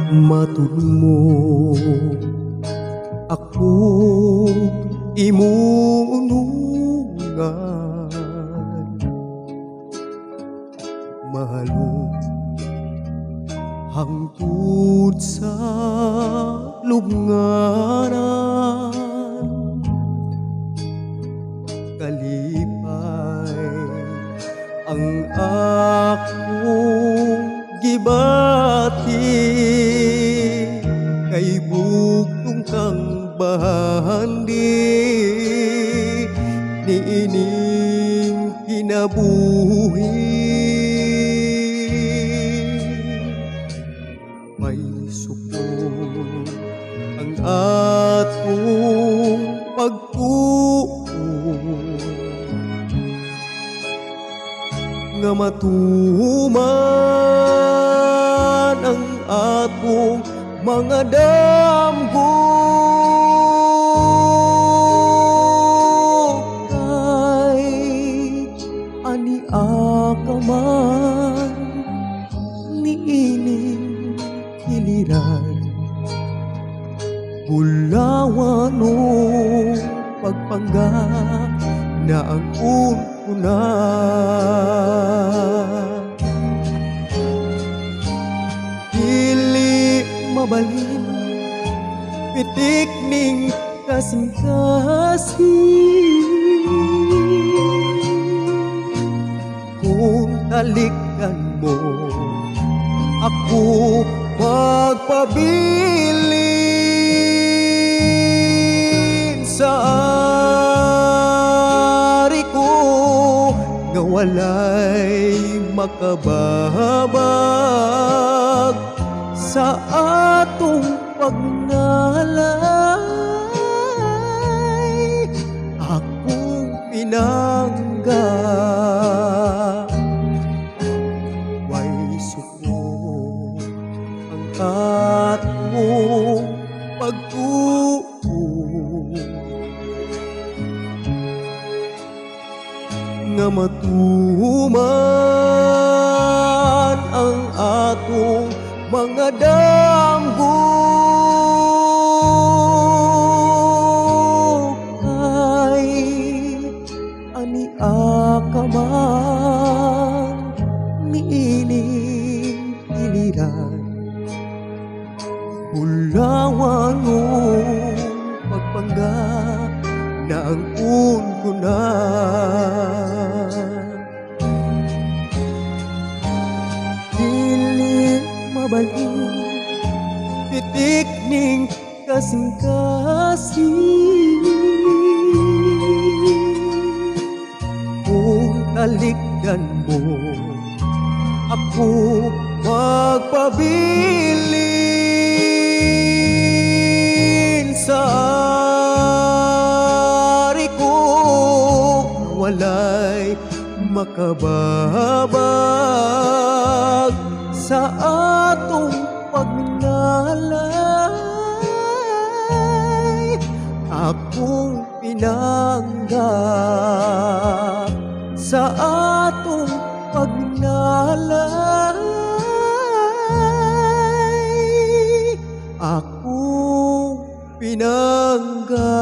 Matud mo ako imong unungan, mahalon hangtod sa lubnganan. Kalipay ang akong gibati kay bugtong kang bahandi niining kinabuhi. May sukod ang atong pagtuo nga matuman ang atong mga damgo. Kay ania ka man niining kiliran, bulawan o pagpangga na ang una. Dili mabalin pitik ning kasing-kasing kung talikdan mo ako magpabilin sa ari ko nga walay makababag sa atong pagnalay. Akong pinangga, way suko ang atong pagtuo nga matuman ang atong mga damgo. Kay ania ka man niining iliran, bulawan o pagpangga na ang una. Dili mabalhin pitik ning kasing-kasing kung talikdan mo ako magpabilin sa ari ko walay makababag sa atong pagnalay. Akong pinangga sa atong pagnalay. Akong pinangga.